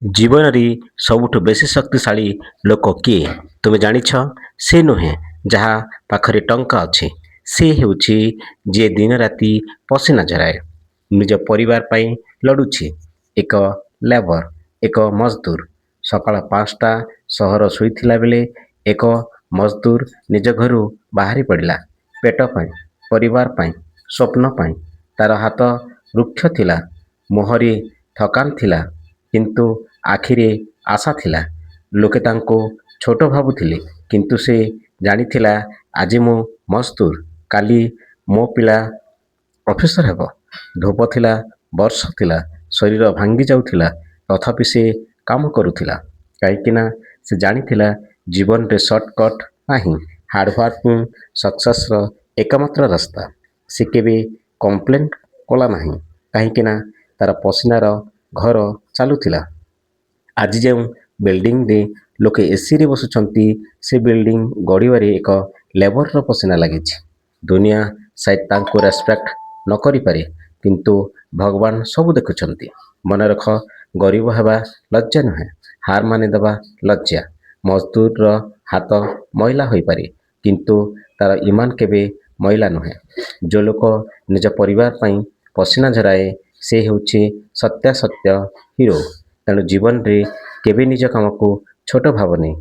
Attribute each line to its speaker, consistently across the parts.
Speaker 1: ଜୀବନରେ ସବୁଠୁ ବେଶୀ ଶକ୍ତିଶାଳୀ ଲୋକ କିଏ, ତୁମେ ଜାଣିଛ? ସେ ନୁହେଁ ଯାହା ପାଖରେ ଟଙ୍କା ଅଛି। ସେ ହେଉଛି ଯିଏ ଦିନରାତି ପସିନା ଝରାଏ, ନିଜ ପରିବାର ପାଇଁ ଲଢ଼ୁଛି। ଏକ ଲେବର, ଏକ ମଜଦୁର। ସକାଳ 5ଟା, ସହର ଶୋଇଥିଲା ବେଳେ ଏକ ମଜଦୁର ନିଜ ଘରୁ ବାହାରି ପଡ଼ିଲା। ପେଟ ପାଇଁ, ପରିବାର ପାଇଁ, ସ୍ୱପ୍ନ ପାଇଁ। ତାର ହାତ ରୁକ୍ଷ ଥିଲା, ମୁହଁରେ ଥକାନ ଥିଲା, କିନ୍ତୁ ଆଖିରେ ଆଶା ଥିଲା। ଲୋକେ ତାଙ୍କୁ ଛୋଟ ଭାବୁଥିଲେ, କିନ୍ତୁ ସେ ଜାଣିଥିଲା, ଆଜି ମୁଁ ମଜଦୁର, କାଲି ମୋ ପିଲା ଅଫିସର ହେବ। ଧୂପ ଥିଲା, ବର୍ଷା ଥିଲା, ଶରୀର ଭାଙ୍ଗି ଯାଉଥିଲା, ତଥାପି ସେ କାମ କରୁଥିଲା। କାହିଁକିନା ସେ ଜାଣିଥିଲା, ଜୀବନରେ ସର୍ଟକଟ୍ ନାହିଁ, ହାର୍ଡୱାର୍କ ହିଁ ସକ୍ସେସର ଏକମାତ୍ର ରାସ୍ତା। ସେ କେବେ କମ୍ପ୍ଲେନ୍ କଲା ନାହିଁ, କାହିଁକିନା ତାର ପସିନାର ଘର ଚାଲୁଥିଲା। ଆଜି ଯେଉଁ ବିଲ୍ଡିଂରେ ଲୋକେ ଏସିରେ ବସୁଛନ୍ତି, ସେ ବିଲ୍ଡିଂ ଗଢ଼ିବାରେ ଏକ ଲେବରର ପସିନା ଲାଗିଛି। ଦୁନିଆ ସାୟଦ ତାଙ୍କୁ ରେସପେକ୍ଟ ନ କରିପାରେ, କିନ୍ତୁ ଭଗବାନ ସବୁ ଦେଖୁଛନ୍ତି। ମନେରଖ, ଗରିବ ହେବା ଲଜ୍ଜା ନୁହେଁ, ହାର ମାନିଦେବା ଲଜ୍ଜା। ମଜଦୁରର ହାତ ମଇଳା ହୋଇପାରେ, କିନ୍ତୁ ତାର ଇମାନ କେବେ ମଇଳା ନୁହେଁ। ଯେଉଁ ଲୋକ ନିଜ ପରିବାର ପାଇଁ ପସିନା ଝରାଏ, ସେ ହେଉଛି ସତ୍ୟାସତ୍ୟ ହିରୋ। ତେଣୁ ଜୀବନରେ କେବେ ନିଜ କାମକୁ ଛୋଟ ଭାବନି,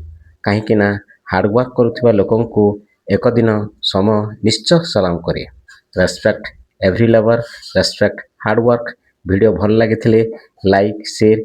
Speaker 1: କାହିଁକିନା ହାର୍ଡୱାର୍କ କରୁଥିବା ଲୋକଙ୍କୁ ଏକ ଦିନ ସମୟ ନିଶ୍ଚୟ ସଲାମ କରେ। Respect every labour, respect hard work. Video ଭଲ ଲାଗିଥିଲେ ଲାଇକ୍, ସେୟାର।